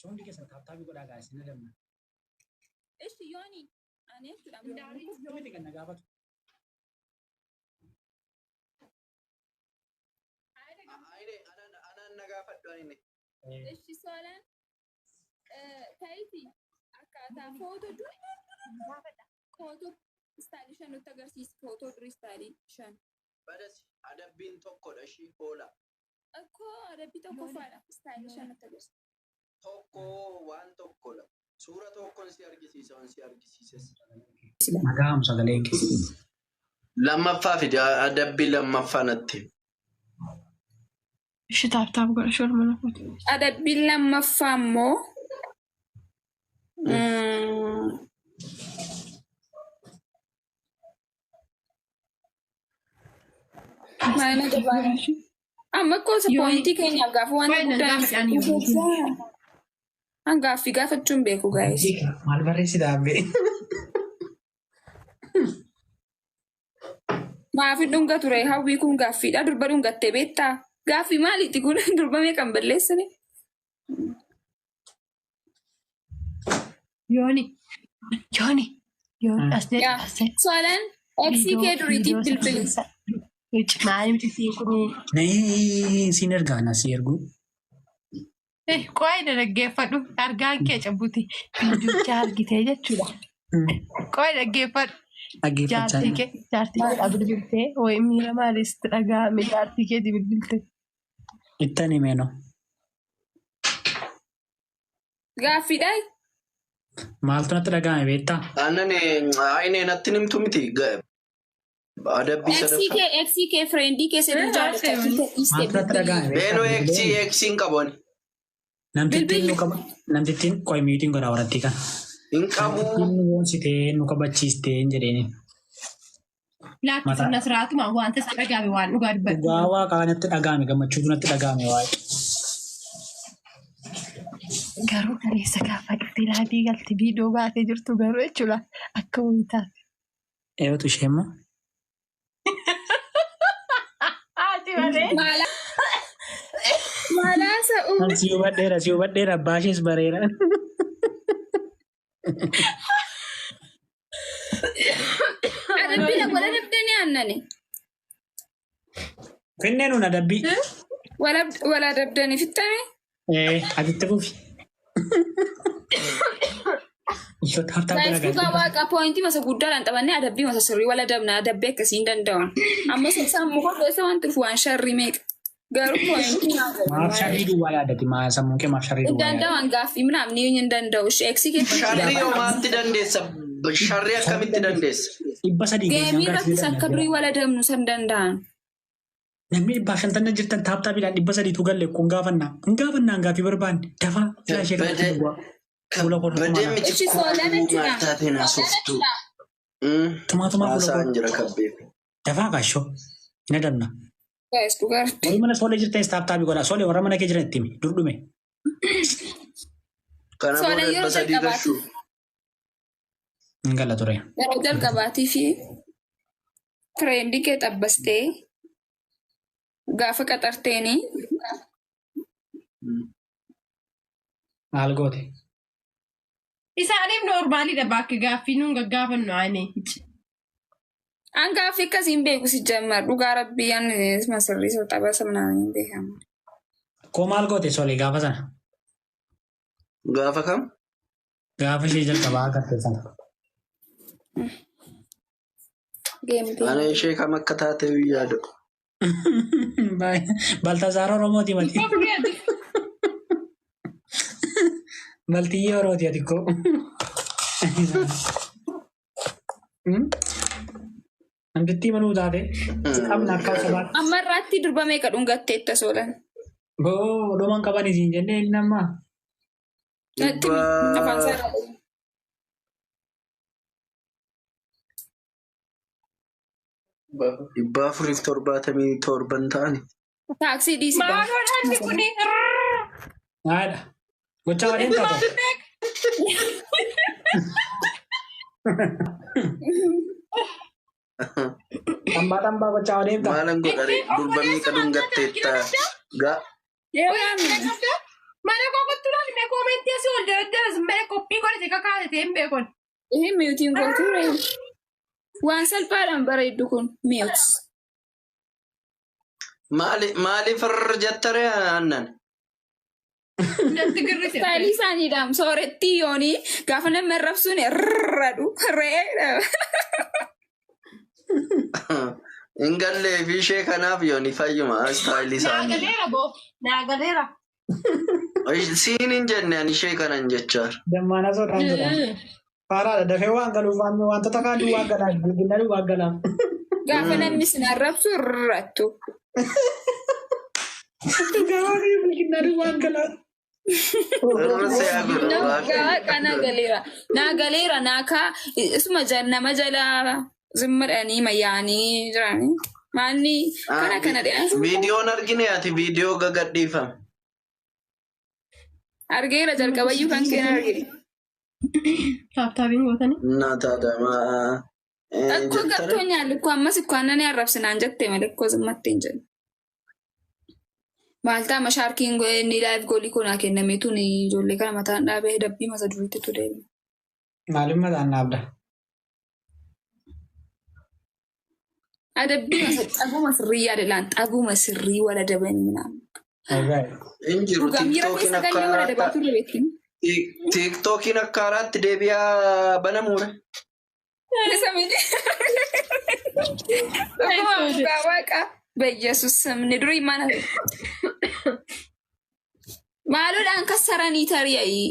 Hundi keessan tap tapii godhaa guys hin adamna. Ishi yooni ani jechuudha. Kuftu miti kan na gaafatu. Ayine anaan na gaafadhu ayine. Ishi soolaan ta'iti akkaataa footoo durii footoo istaayilii shan nutti agarsiisi footoo durii istaayilii shan. Badas adabbiin tokkodha ishii hoola. Akkoo adabbii tokkoffaadha istaayilii shan nutti agarsiisi. Tokko waan tokkodha. Suura tokkon si argisiisa waan si argisiises. Dhaga'amu sagaleen kee. Lammaffaa fidi adabbii lammaffaa natti. Ishi tap tap godha shor mana kooti. Adabbiin lammaffaa immoo maal na gabaadha? Amma akkoo poointii keenyaaf gaafa wanta Qoy na guddaa gaafadhe ani yoomii. An gaaffii gaafachuun beeku guys. Maal barreessita abbee? Maaf hin dhunga ture hawwii kun gaaffiidha durba dhungattee beektaa? Gaaffii maaliiti kun durba meeqan balleessine? Yooni. Yooni. Yooni as jedhi Yaa as jedhi. Soolaan eeksii kee duriitiif bilbili. Maali miti siin kuni. Nee siin ergaa na si erguu. Qo'aa na dhaggeeffadhu argaan kee cabbuti. Viidiyoocha argitee jechuudha. Qo'aa dhaggeeffadhu. Dhaggeeffachaa Jaartii kee jaartii kee bilbiltee wayi miira maaliis itti dhaga'ame jaartii keetii bilbilte. Ittan himeenoo. Gaaffiidha. Maaltu natti dhaga'ame beektaa? Aannan ayine natti nimtu miti. Adabbii Eeksii sadaffaa. kee eeksii kee fireendii kee seduu jaallata dhiiste Maaltu natti bilbili. dhaga'ame beektaa? Beenoo eeksii eeksii hin qabu ani. Namtittiin Bilbili. nu qaba. Namtittiin qoy miitiin godha warattii kana. Hin qabu. Namtittiin nu boonsitee nu kabachiistee hin jedheeni. Laakki Mataa. sirna siraatuma wanta sitti dhaga'ame waan dhugaa dubbadhu. Dhugaa waaqaa natti dhaga'ame gammachuutu natti dhaga'ame waa'ee. Garuu kaleessa gaafa dhuftee laabii galte viidiyoo baatee jirtu garuu jechuudha akka wayii taate. Eeyotu ishee immoo. Haati malee. Maala maalaa sa'u. An si hubadheera si hubadheera abbaa ishees bareera. Adabbii na wala dabdanii aannani. Finnee nuun adabbii. Wala dabdanii fittame. Ee atitti fufi. Ishoo taap taap Guys godha dhugaa gaafii. waaqa poointii masa guddaadhaan taphannee adabbii masa sirrii wala dabna adabbii akkasii hin danda'an. Amma sammuu koo keessa wanti dhufu waan sharrii meeqa. Garuu poointii naa Maaf sharrii duwwaa yaadati maa sammuun kee maaf sharrii Hin duwwaa yaadati. danda'an gaaffii minaamni hin danda'u. Ishee eeksii keessatti Sharrii yoomaatti dandeessa? Sharrii akkamitti dandeessa? 300 keenyaan Geemii gaafii irrattis akka durii wala dabnu san danda'an. Namni 150 jirtan tap tapiidhaan 300tu galle kun gaafannaa. Hin gaafannaan gaaffii barbaanne dafaa filaa ishee kanatti Kabbadee duwwaa. Fuula koo kabbadee tumaa miti Ishi soolaan kuu jechuudha. maal taatee naa softu. tumaa tumaa fuula Haasaan koo. jira kabbee. Dafaa kaashoo. Hin adamna. Guys dhugaatti. Warri mana soolee jirtanis tap tapii godhaa. Soolee warra mana kee jiran itti himi. Dur dhume. Kana booda Soolaan dhibba yeroo sadii jalqabaatiif gashuu. Hin gala ture. yeroo jalqabaatii fi fireendii kee xabbastee gaafa qaxarteenii Maal goote? Isaaniif noormaaliidha bakka gaaffii nuun gaggaafannu ani. An gaaffii akkasii hin beeku si jammar dhugaa rabbii an masirrii soo tapha sabnaan hin beekamu. Koo maal goote soolee gaafa sana? Gaafa kam? Gaafa ishee jalqabaa agarte sana. Geemtee. Ana ishee kam akka taate yaadu. Baltazaar Oromooti mati. Baltiyyee Oromooti ati koo. Namtittii manuu taate si qabna akka sabaatti. Amma irraatti durba meeqa dhungatteetta soolan? Boo dhuman qaban isiin jennee inni amma. Natti Dhibba afaan isaa irraa dhugu. 477 ta'ani. Taaksii dhiisi gaa. Maaloo dhalli kuni. Haadha. Gochaa waliin taatu. Tambaa tambaa gochaa waliin taatu. Maalan godhare durba meeqa dhungatteetta? Gaa Yeroo Mana koo kottu laal mee koomentii. Akkanatti asii ol daraddara malee qophii godhate kakaate ta'e hin beekon. Ihe miyuutiin gootuu ree. Waan salphaadhaan bareeddu kun miyuut. Maaliif irra jettaree aannan? Natti girrite. Istaayilii isaaniidhaan soorettii yoonii gaafa namni arrabsuun rrrradhu re'ee. Hin gallee fi ishee kanaaf yooni fayyuma istaayilii isaanii. Naagaleera boo. Naagaleera. Siin hin jenne ani ishee kanan jechaara. Dammaana soodhaan jedha. Faaraadha dafee waan galuuf waan wantoota kaan duwwaa galaaf bilbilaa duwwaa galaaf. Gaafa namni sin arrabsu rrrattu. Gaafa bilbilaa duwwaa galaaf. Irra si'a godhu Waaqa naa galeera. Naa galeera naa kaa isuma nama jala zimmadhanii mayyaanii jiranii. Maalni kana kana dhiyaatu. Viidiyoon argine ati viidiyoo gagadhiifame. Argeera jalqabayyuu kan keenya argine. Taaptaabiin gootanii. Na taadama. Akkoo gartoon ikkoo ammas ikkoo aannan arrabsinaan jettee malee ikkoo zimmatti hin jedhu. Maal ta'a mashaarkiin inni laayif goolii kun haa kenname tun ijoollee kana mataan dhaabee dabbii mata duriitti tu deema. Maaliif mataan dhaabda? Adabbii masa xabuma sirrii yaadalaan xabuma sirrii wal adabanii minaamu. Hin jiru Dhugaa miira tiiktookiin keessa akka gallee wal adabaa turre beekni. Tiiktookiin akka haaraatti deebi'aa banamuudha. Isa miti. Dhuguma dhugaa waaqa. Bayyesus sabni durii mana. Maaloodhaan kassaranii tari'ayi.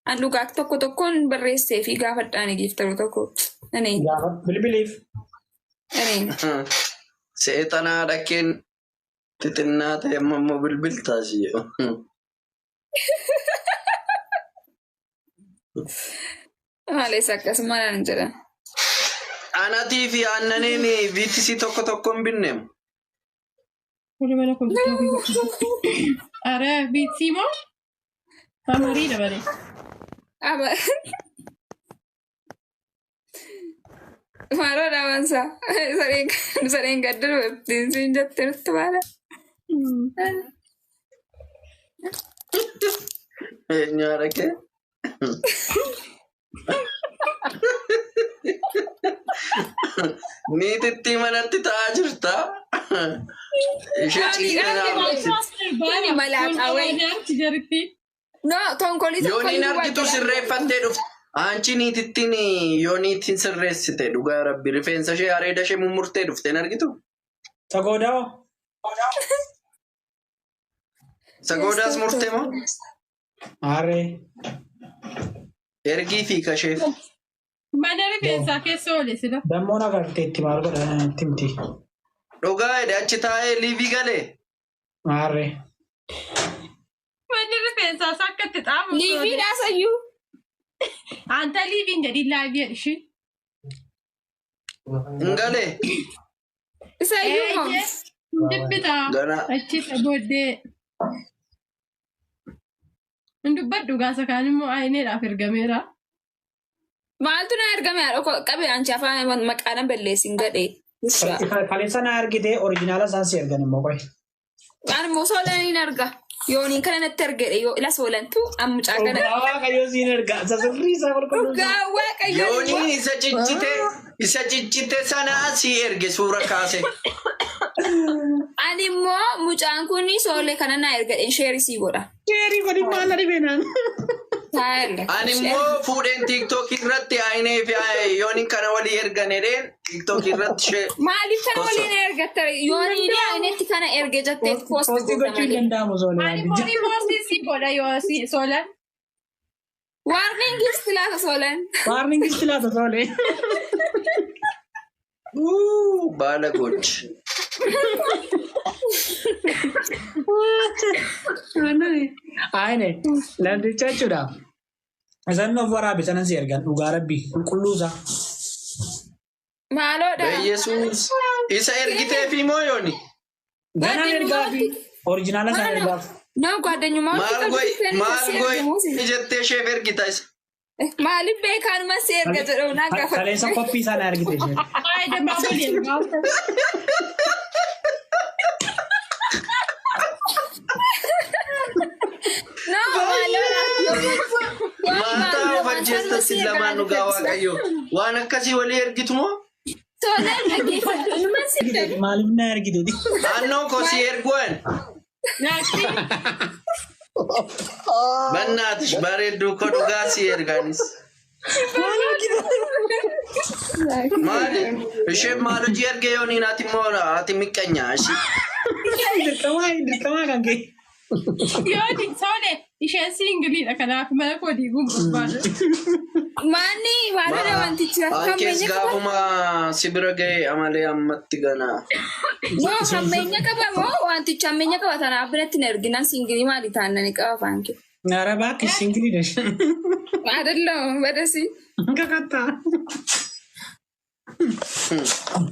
An dhugaa tokko tokkoon barreessee fi gaafadhaan giiftaru tokko. Ani Gaafa bilbiliif. ani Seexanaa dhakkeen xixinnaa ta'e amma immoo bilbiltaas jedhu. Maalees akkasuma naan jedhan. Anatii fi aannaniin VTC tokko tokko hin binneemu. Warri mana kompiitarii. Ara biitsii moo? Amariidha bare. Aba. Maaloo dhaabansa. Sareen gadduu siin jettee nutti baala. Eenyu haadha? Niitittii manatti ta'aa jirta. Ishee ciistee naannoo. Kuni malaaxaa wayi. Jaritti. No, tonkolii Yooniin argitu sirreeffattee dhufte. Aanchi niitittiin yooniitiin sirreessite dhugaa rabbi rifeensa ishee areeda ishee mummurtee dhufte hin argitu. Sagoodaa. Sagoodaas murtee moo? Maarree. Ergii fi kasheef. Mana rifeensaa keessa oole sila. Dammoon agartee itti maal godhan itti miti. Dhugaa jedhe achi taa'ee liivii galee. Maarree. Manni rifeensaa isaa akka itti xaafu. Liivii dhaasayyuu. Anta liiviin jedhi laayivii jedhi ishii. Hin galee. Isayyuu moo? Dubbita. Gana Achi booddee. Hin dubbadhu gaasa kaan immoo ayineedhaaf ergameera. Maaltu na ergame haadha qabe anchi afaan maqaadhaan balleessin gadhee. Kaleessa na argite original isaan si ergan immoo qoy. Ani immoo soolaniin arga. Yooniin kana natti argedhe yoo ila soolantu ammucaa kana. Dhugaa waaqayyoo siin erga. Isa sirrii isaa qulqulluu. Dhugaa waaqayyoo. Yooniin isa ciccite sana si erge suura kaase. Ani immoo mucaan kun soolee kana na ergadheen share sii godha. Share godhi maal na dhibeenaan. Taa'eera. Ani immoo fuudheen tiiktookii irratti ayinee fi yooniin kana walii ergan jedheen tiiktookii irratti ishee Maaliif kana waliin ergatta? Yooniin ayinetti kana erge jettee post Post goota gochuu hin malee. danda'amu soolee. Ani immoo post si godha yoo si soolan. Warning isti laata soolan. Warning isti laata soolee. Baala gochi. Ayine namticha jechuudha. Isaan of waraabe sanan si ergan dhugaa rabbii qulqulluu isaa. Maaloodha. Yesuus isa ergitee fi moo yooni? Ganaan ergaafi original isaan ergaaf. No, ጓደኛማ Maal goy maal goy jettee isheef ergita isa. Maaliif beekaanuma si erga jedhu naa gaafa. Kaleessa koppii isaa na ergite isheen. Ay, dammaa waliin. No, maaloodha. ajjeestan sin lamaan dhugaa Waaqayyo. Waan akkasii walii ergitu moo? Solaan dhaggeeffadhu. Numan si Maaliif na ergite? Naannoo koo si erguwan. Bannaatish bareedduu koo dhugaa si ergaanis. Maali? Isheen maal hojii ergee yoo niin ati immoo ati miqqanyaa ishii. Dirqamaa dirqamaa kan kee. Yooni soole isheen siingiliidha kanaaf mana koo diiguun barbaada. Maanni maalidha wantichi Ankees hammeenya qaba? gaafuma si bira ga'e amalee ammatti ganaa. Moo hammeenya qaba moo wantichi hammeenya qaba tanaaf biratti na erginaan siingilii maali taanani qaba afaan kee. Nara baakki singiliidha. አይደለም በደሲ Kakattaa.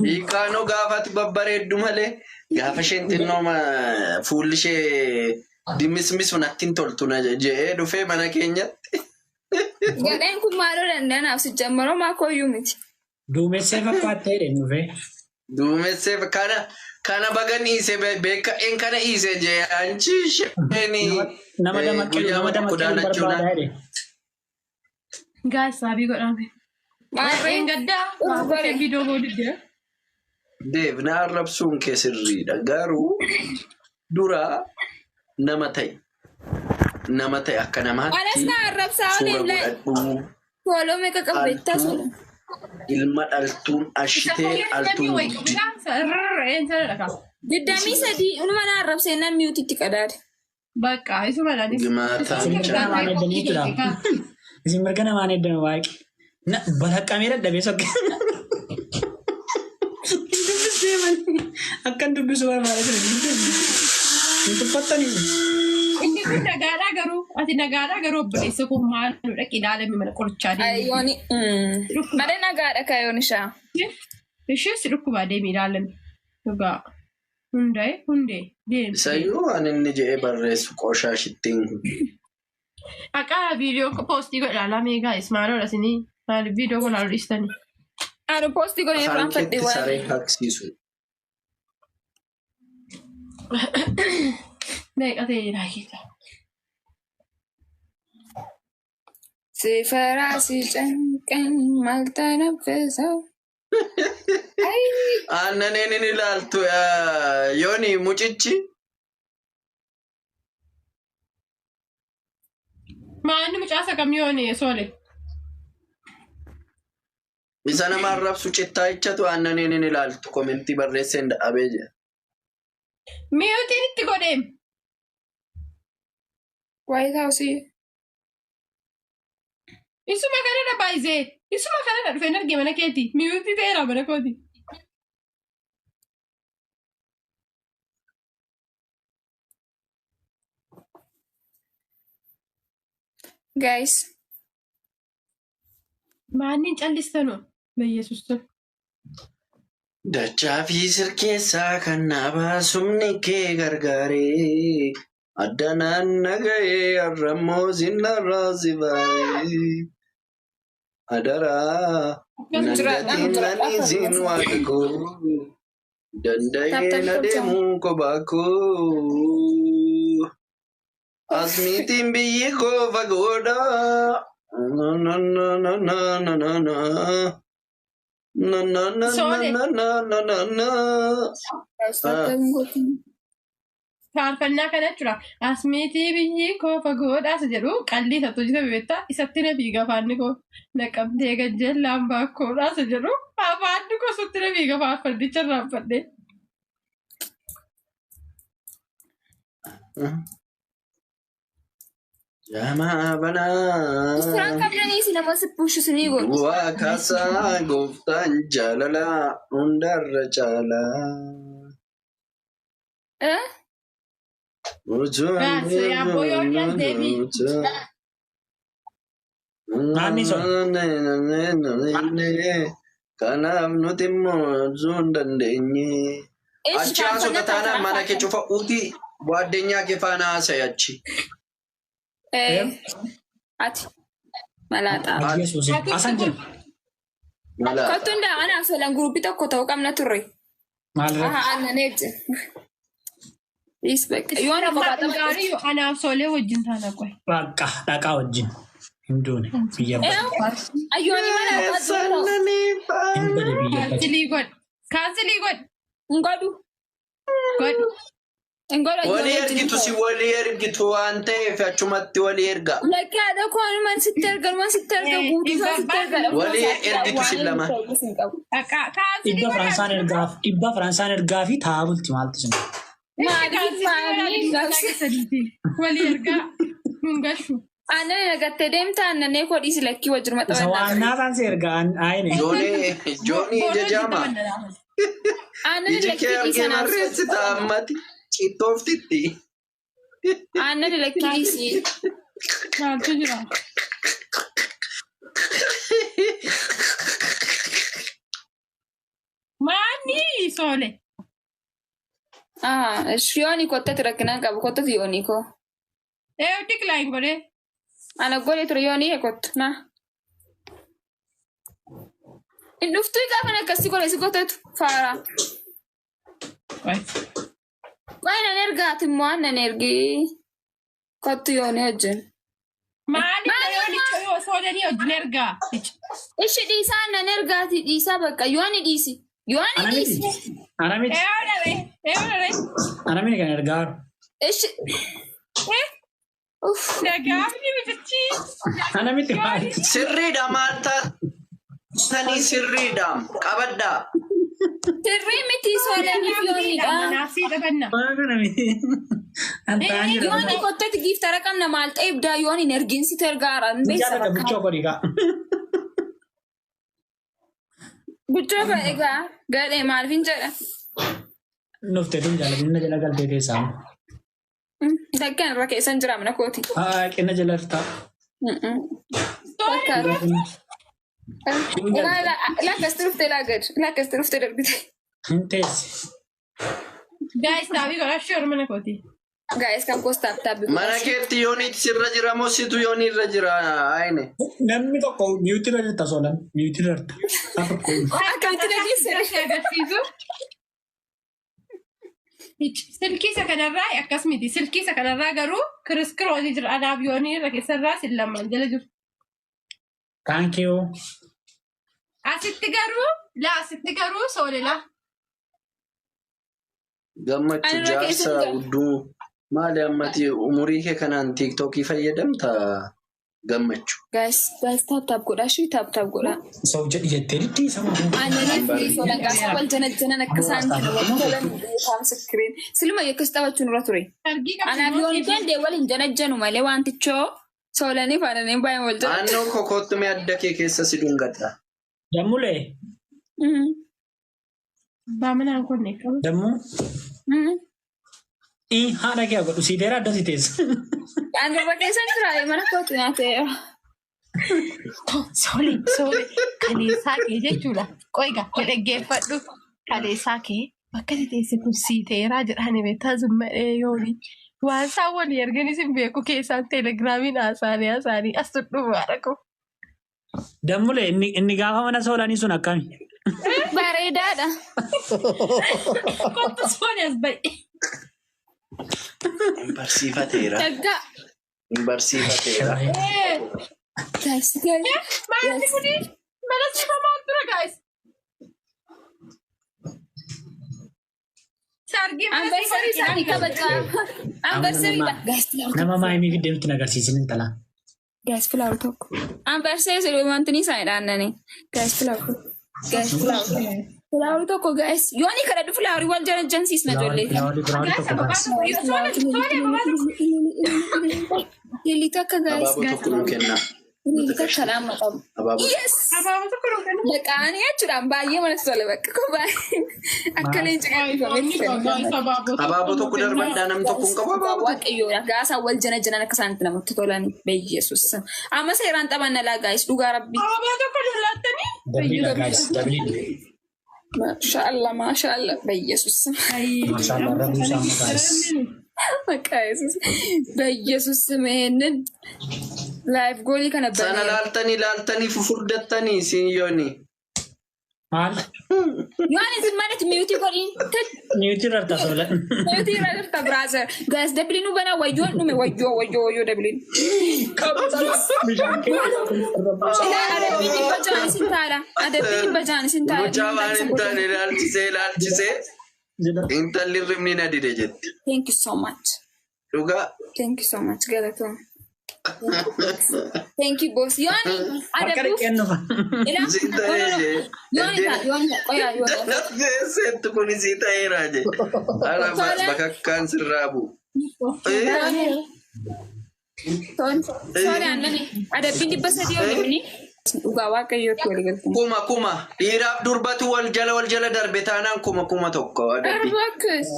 Hiikkaanoo gaafati babbareeddu malee gaafa isheen xinnoo fuulli ishee dimmismisu natti hin toltu na jedhee dhufee mana keenyatti. Gadheen kun maaloo danda'anaaf si jammaroo maa koyyuu miti. Duumessee fakkaattee jedhe dhufee. Duumessee kana kana baga dhiise beeka'een kana dhiise jee anchi isheen Nama damaqqee guyyaa nama tokko damaqqee daalachuudha. barbaada jedhe. Gaas saabii godhame. Maarreen Gaddaa Uf, gore. viidiyoo boodidde. Deef na arrabsuun kee sirriidha garuu dura nama ta'e nama ta'e akka Anas namaatti na arrabsaa suura olee illee godhadhuu fooloo meeqa qabbeettaa dhaltuu suura. ilma dhaltuun ashitee dhaltuun guddi. 23 inuma na arrabsee namni utitti qadaade. Bakka isuma dhaanis. Gimaataan Isin mirga namaan eddanii jechuudha. Isin mirga namaan eddan waaqi. Balaqqamee dadhabee sokke. Hin dubbisnee malee. Akkan dubbisu barbaada ture. Hin dubbisne. Hin tuffattanii. Inni kun nagaadhaa garuu ati nagaadhaa garuu obboleessa koo maal nu dhaqi ilaalame mana qorichaa deemi. Ayyooni. Malee nagaadha kaayyoon ishaa. Ishee si dhukkubaa deemi ilaalame. Dhugaa. Hundee hundee deemi. Isayyuu waan inni jedhee barreessu qoshaashittiin kun. Haqaa viidiyoo poostii godha ilaalame gaa'is maaloodha isinii maaliif viidiyoo kun haaluu dhiistanii. Ani poostii godhee Afaan irraanfadhe keetti waan. saree haqsiisu. Meeqa ta'e ilaalita. Si faraa si canqan maal tanaffisa. Aannaneen inni ilaaltu yooni mucichi Maanni mucaasa kam yooni soole. isa nama arrabsu cittaa'ichatu aannaneen inni ilaaltu komentii barreesseen dadhabee jira. Miyuutiin itti godheem. White House. Isuma kanadha baay'isee. Isuma kanadha dhufeen arge mana keeti. Miyuutii ta'eera mana kooti. Guys. Maanni hin callistanu. Bayyeesus tun. Dachaa fi sirkeessaa kan na baasumni kee gargaaree addanaan nagahee har'ammoo sinnarraa si baaree adaraa Jiraadhaan nangatiin jiraadhaan naniisiin waaqa koo danda'ee na deemuu kophaa koo asmiitiin biyyi koo fagoodha. Na na na na na na na na. Na na na Soole. na na na na na. Faarfannaa kana jechuudha. Asmiitii biyyi koo fagoodhaas jedhu qallii isatti hojjetame beektaa isatti na fiiga afaanni koo naqamtee gajjeellaan baakkoodhaas jedhu afaanni koo isatti na fiiga faarfannicha irraanfadhee. Jamaa banaa. Suuraan qabdanii si nama si pushu si ni godhu. Du'aa kaasaa gooftaan jaalalaa hundarra caalaa. Eh? Gaas, yaabboo yoo dhiyaate deebii. Naanni sun. Kanaaf nuti immoo ibsuu hin dandeenye. Ishi Achi haasota taanaan mana kee cufa uti waaddenyaa kee faana haasa'i achi. Eh. Ati. Malaaxaa. Yesuus. Asan jira. Mala. Kottu hundaa anaaf solan guruppii tokko ta'uu qabna turre. Maal irratti? Aha, aannan eegje. Respect. Yoo na kophaa Gaarii anaaf soolee wajjin taana qoy. Bakka dhaqaa wajjin. Hin duune biyya bade. Ayyooni mana abbaa ta'u. Hin bade biyya bade. Cancel godhi. Cancel godhi. Hin godhu. Godhi. Hin godhu Walii ayyooni ergitu si walii ergitu waan ta'eef achumatti walii erga. Lakki haadha koo anumaan sitti erga anumaan sitti erga guutuu isaa sitti erga. Walii ergitu si lama. Dhaqaa. Cancel Dhibba godhi. Faransaan ergaaf dhibba Faransaan ergaa fi taa'aa bulti maaltu sin. Maaliif maaliif Walii ergaa. Nun gashu. Aannan nagattee deemta aannanee koo dhiisi lakkii wajjin Isa maxxanaa. waannaa isaan si ergaa ayine. Joonii Joonii ija jaama. Aannan Iji kee lakkii argee dhiisan barreessita ammati. Cittooftitti. Aannan lakkii dhiisi. Maaltu jira? Maanni soole. Ah, yooni kottati rakkinaan qabu kottati yoonii koo. Ee decline godhee. Ana godhe ture yoonii kottu na. Hin dhuftuu gaafa akkasii godhe si gotetu faara. Wayi nan ergaati immoo aannan ergi. Kottu yoonii wajjin. Maali yooni soolanii wajjin ergaa. Ishi dhiisaa aannan ergaati dhiisaa bakka yooni dhiisi. Yooni Ana dhiisi. miti. Ana miti. Ee dharee. Ee dharee. Ana miti kan ergaa jiru. Ishi. Uff. Nagaafni mitichi. Ana miti maaltu. Sirriidha maal taatanii sirriidha. Qabaddaa. Sirrii miti soolaniif yooniidha. Manaaf sii taphanna. Waa kana miti. An ta'an jira. Yooni kottati giiftara qabna maal ta'e ibdaa yooni hin erginsitu ergaara. Hin beeksisa Jaalladha bakka. buchoo godhi gaa. Buchoo fa'a egaa gadhee maaliif hin jedha. Nuftee tun jaalladha jala galtee teessaa. Dakkaan irra keessan jira mana kooti. Haa qinna jala ta'a. Bakka. Lakkasti dhuftee laa gad. Lakkasti dhuftee darbite. Hin teessi. Guys, taabii godhaa shoor mana kooti. Guys kan koos tap tap. Mana keetti yooniitti sirra jira moo situ yoonii irra jira ayine? Namni tokko mute irra jirta soolan. Mute irra jirta. Akkamitti dhageesse? Agarsiisu. Silkii isa kanarraa akkas miti. Silkii isa kanarraa garuu kiriskiroosii jira. Anaaf yoonii irra keessarraa sin lamaan jala jiru. Thank you. Asitti garuu laa asitti garuu soole laa. Gammachuu Ani irra keessa jaarsa jira. hudduu maali ammati umurii kee kanaan tiiktookii fayyadamta gammachuu. Guys guys tap tap godhaa shii tap tap godhaa. Isa hojjedhi jettee diddii isa maal? Aannanii fi soolan gaasa wal jana janan akka isaan wal tolan beekaa misikiriin. Siluma akkas taphachuun irra ture. Sargii Anaaf yoon danda'e waliin janajjanu malee wantichoo soolanii fi aannaniin baay'ee wal jala. Naannoo kokootti mee adda kee keessa si dhungadha. Dammulee. Abbaa manaan kunne qabu. Dammuu. Haadha kee godhu siiteera adda si teessa. Ani irra keessan jira mana kootu nyaatee. Soole soole kaleessaa kee jechuudha. Qoyga dhaggeeffadhu. Kaleessaa kee bakka si teesse kun siiteeraa jedhani beektaa zimmadhee yooni. Waan isaan walii erganis hin beeku keessaan teelegiraamiin haasa'anii haasa'anii as dhudhumaa dhaqu. Dammulee inni gaafa mana soolanii sun akkami? Bareedaadha. Kottu soole as ba'i. Hin barsiifateera. Dhaggaa. Hin barsiifateera. Guys guys. Maalli kuni mana sifamaa ture guys. Sargii mana Anniversary isaanii kabajaa. Anniversary guys Nama maayimii fiddee nutti agarsiisin intala. Guys flower tokko. Anniversary wanti isaanii dhaannani. Guys flower tokko. Guys flower tokko. Flower tokko guys. Yooni kadhadhu flower wal jala jansiisna ijoollee. Flower flower tokko baas. Ililii takka guys. Abaaboo tokko nuu kennaa. Ililii takka lama qabu. Abaaboo. Yes! Abaaboo tokko nuu kennu. Maqaanii jechuudhaan baay'ee manatti tole bakka kun baay'ee akka leenca qabsiifametti Abaaboo tokko darbadhaa namni tokko hin qabu abaaboo tokko. Waaqayyoodha. Gaasaan wal jana janan akka isaanitti namatti tolan beeyyesus. Amma seeraan taphanna laa guys dhugaa rabbi. Abaaboo tokko nuu laattanii. Double guys double. Maashaallah maashaallah beeyyesus. Maashaallah rabbi isaa guys. Maqaa Yesuus. Beeyyesus ይሄንን life goal kana Sana laaltanii laaltanii fufurdattanii siin yooni. Maal? Yoon isin manatti mute godhin. Mute irra taasifala. Mute irra jirta brother. Guys, double nu bana wayyoon dhume wayyoo wayyoo wayyoo double. Bishaan keessa. Ilaa adabbiin 600 isin taala. Adabbiin 600 isin taala. Mucaa waan hin taane ilaalchisee ilaalchisee intalli ribni na dide jetti. Thank you so much. Dhugaa. Thank you so much. Galatoom. Thank you boss. Yooni Harka adabbiif dhiqeen dhufa. ilaa Sii ta'ee jee. yooni ta'a yooni ta'a qoyaa yooni. Seettu kun sii ta'eera jee. Ala bakakkaan sirraa bu'u. Sorry annani adabbiin 300 ol himni. Dhugaa waaqayyootti walii galtee. Kuma kuma dhiiraaf durbatu wal jala darbe taanaan 1000 adabbii. Arbakkus.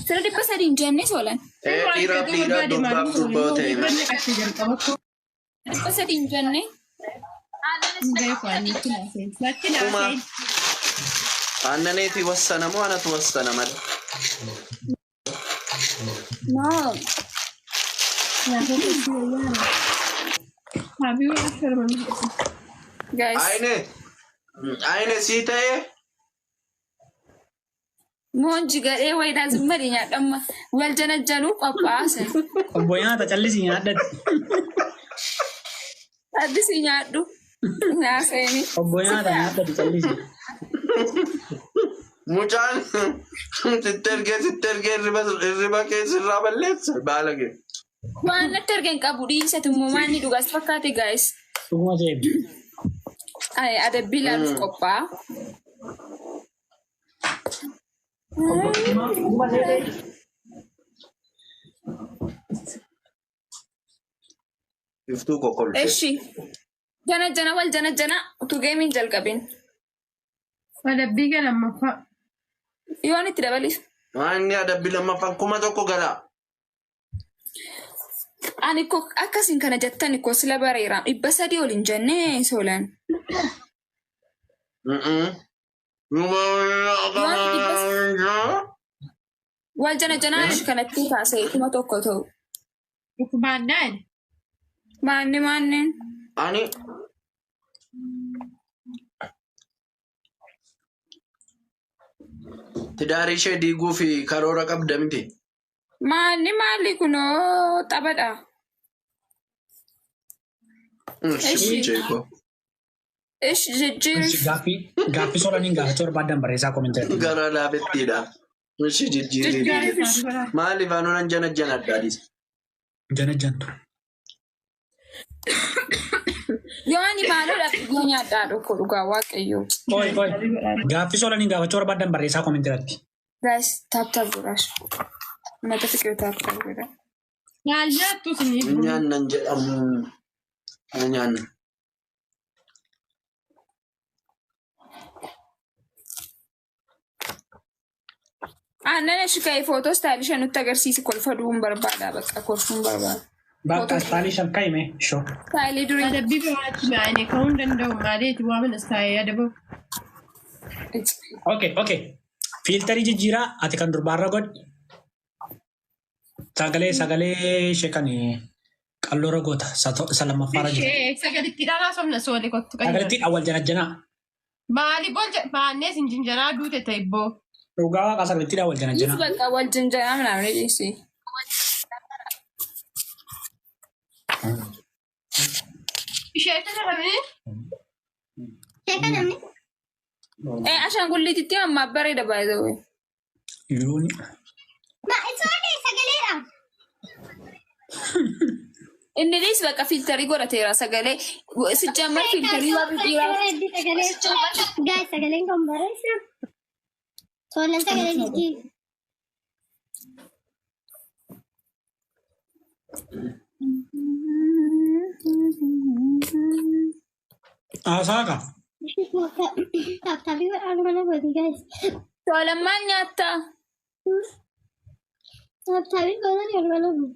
Sira 300 hin jenne soolan. Dhiiraaf dhiiraaf durbaaf durba ta'e. 300 hin jenne. Kuma aannaneeti wassana moo anatu wassana malee? No. Habibu asirra. Guys. Ayine ayine sii ta'ee. Moonji gadhee wayiidhaa zimmadii nyaadhamma. Wal janajjanuu qophaa'aa. Obbo nyaata callisii nyaadhatti. Addisii nyaadhu. Naaseeni. Obbo nyaata nyaadhatti callisii. Mucaan sitti ergee hirriba kee sirraa balleessa baala kee. Waan natti argan qabu dhiisatu immoo maanni dhugaas fakkaate guys. Dhuguma seebi. Ay, adabbii ilaaluuf qophaa'a. Obbo dhuguma seebi. Iftuu kokkolfee. Eshi. Jana jana wal jana jana utuu gameiin jalqabin. Adabbii kan lammaffaa. Yoon itti dabaliif. Waan inni adabbii lammaffaan 1000 gala. Ani ko akkasiin kana jettan ko sila bareera. 300 ol hin jennee soolan. Yoon wal jana janaa ishi kanatti kaasee 1000 ta'u. Dhukubaannaan. Maanni maanni. Ani tidaarii ishee diiguu fi karoora qabda miti. Maanni maalli kunoo taphadha. Ishi ko. Ishi jijjiirri. Gaaffii soolaniin gaafachuu barbaadan barreessaa commentii. Gara laafettiidha. Ishi jijjiirri. Maaliif anuun jana jana addaadhis? Jana jantu. Yoo ani maaloodha yoo nyaadhaa dhokko dhugaa waaqayyoo. Oi oi. Gaaffii soolaniin gaafachuu barbaadan barreessaa commentii irratti. Guys, tap tap godhaa. Mata fiqir tap tap godhaa. Maal nyaattu isiniif? Nyaannan jedhamu. Nyaanna. Aannan ashi ka'ee footoo style ishee nutti agarsiisi kolfa du'uun barbaada bakka kolfuun barbaada. Bakka style shan kaa'ime shoo. Style durii. Adabbii biraatti maa'anii ka'uu hin danda'u maaliiti waaman istaayee adabamu. Okay. Filterii jijjiiraa ati kan durbaarra godhi. Sagalee ishee kan qalloora goota isa lammaffaarra jiru. Ishee sagalittii dhaan haasofna soole kottu qayyara. Sagalittii awwal janajjanaa. Maali bol baannee sin jinjanaa duute ta'e ibboo. Dhugaa waaqa sagalittii awwal If janajjanaa. bakka wal jinjanaa ምናምን dhiisi. Ishee kana namni Ishee namni Eh ashaangulliititti ammaa bareeda by the way. Yooni. Ma isoole sagaleedha. Inni dhiis bakka filterii godhateera sagalee sijjammar filterii warri dhiiraa. Guys, sagaleen kun bareessa. Soolan sagalee jijjiiru. Haasaa qaba. Tap tapii godhaan mana gooti guys. Soolan maal nyaattaa? Tap tapii godhan mana gooti.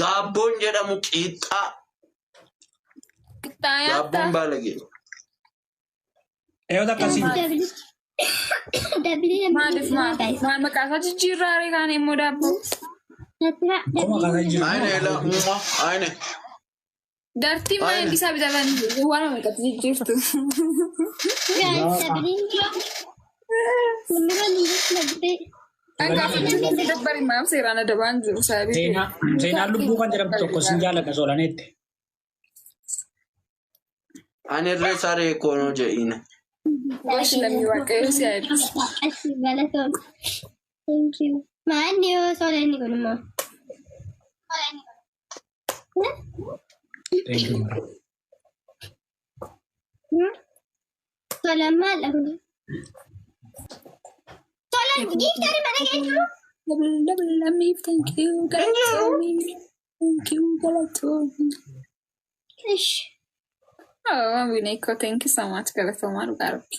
Daabboon jedhamu qiixxaa. Qixxaa Daabboon nyaattaa? baalagee. Eeyyota akkasii. Double Maaliif maal maal maqaa isaa jijjiirraa ree kaan immoo daabboo? Kuma kana jiru. Ayine ila ayine. Dartiin mana Ayina. isaa bitatan waan meeqatti jijjiirtu. Guys, sabni. Namni kun hin jirtu. An gaafa dabbari maaf seeraan adabaan jiru sababii. Seenaa seenaan lubbuu kan jedhamtu tokko sin jaalladha soolaneetti. Ani irree saree koonoo jedhiin. Goshi lammii waaqayyoo si haa eebbisu. Asii galatoon. Thank you. Maalni yoo sola inni kun immoo? Thank you. Solaan maal kun? Solaan giiftari mana keessa Double lammii thank you galatoomii. Thank you galatoomii. Ish. Oh, Wineko, thank you so much galatoomaa dhugaa rabbi.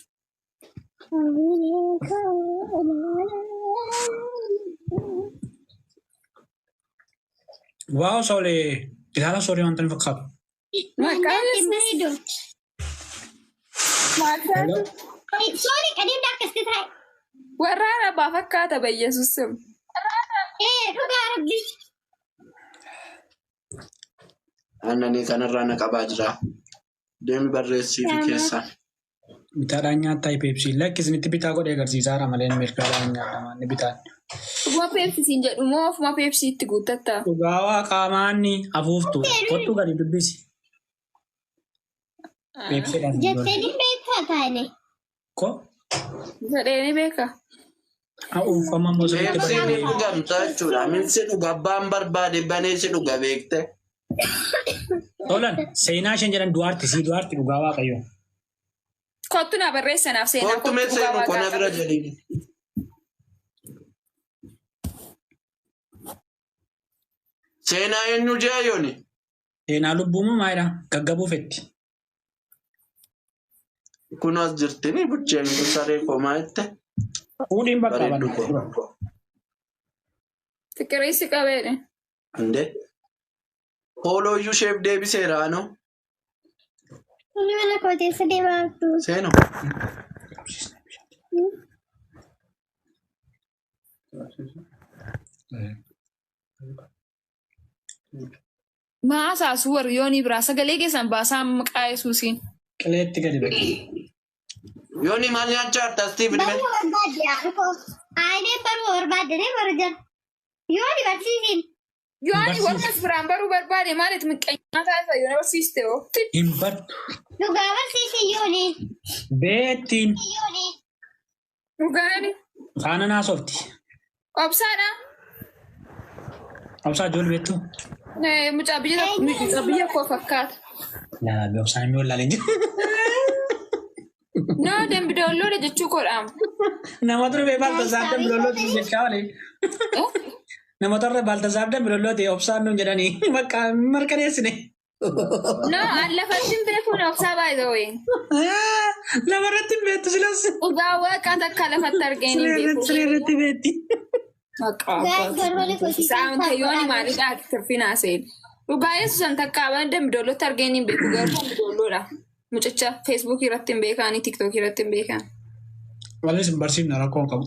Waaw soolee ilaala soolee wanta inni fakkaatu. Maqaan Bareedu. Maqaan Sooli qadiimda akkas ta'e. warra arabaa fakkaata bayyesuus sim. Ee dhugaa rabbi. Aannanii kanarraa na qabaa jira. Deemi barreessiifi keessaa. Bitaadhaan nyaattaa peepsii lakkisnitti bitaa godhee agarsiisaara malee mirgaadhaan nyaatama inni bitaan. Dhuguma peepsisiin jedhu moo ofuma peepsiitti guuttatta? Dhugaawaa qaamaanni afuuftu kottu gadi dubbisi. Peepsiidhaan. Jettee ni beektaa taane. Ko Jedhee ni beeka. uffama immoo sirriitti Peepsiin ni bareedee. dhugamta jechuudha. Min si dhuga abbaan barbaade banee si dhuga beekte. Tolan seenaa isheen jedhan du'aarti sii du'aarti dhugaa waaqayyo. Kottu na barreessanaaf seenaa Kottu mee kottu dhugaa seenu kona waaqaa bira qabu. jedhiin. Seenaa eenyu jee yooni? Seenaa lubbuu moo maalidha? Gaggabuu fetti. Kun as jirtini bucheen kun saree komaa jette. Fuudhiin bakka Bareeddu banna. koo. Fiqirii si qabeedhe. Inde. Hoolooyyuu isheef deebiseera anoo. Inni mana koo keessa deemaa jirtu. Seenu. Maa saasuu warri yoonii biraa sagalee keessan baasaa maqaa yesuusiin. Qileetti gadi baqe. Yooni maal nyaachaa jirta Steve Dime? Baruu barbaadde haadha Aanee baruu barbaadde ne baru jala. Yoo ni barsiisin. Yooni Barsiis. warra as biraan baruu barbaade maaliif miqqeenyaa taasisa yoo na barsiiste hoo? Hin bartu. Dhugaa barsiisin yooni. Beettiin Yooni. Dhugaani. faana naasofti. Obsaadha. Obsaa ijoollee beektu. Mucaa biyya mucaa biyya koo fakkaata. Laalaa obsaan inni wallaalee jiru. No dambidoolloodha jechuu koodhaam. Nama ture Baltasaar Dambidoollooti jechaa oole. Nama turre Baltasaar Dambidoollooti obsaan nuun jedhanii bakka mirkaneessine. No an lafatti hin beekuun obsaa by the way. Lafarratti hin beektu silas. Dhugaa waaqaa takka lafatti argeen hin beeku. Siree irratti beekti. Guys, garmalee kosii Saamta yooni maalidha tirfinaa seen. Dhugaa yesuusan takka abaan dambidoollotti argeen hin beeku garuu dambidoolloodha. Mucicha feesbuukii irratti hin beekaani tiiktookii irratti hin beekan. Wallis hin barsiifne rakkoo hin qabu.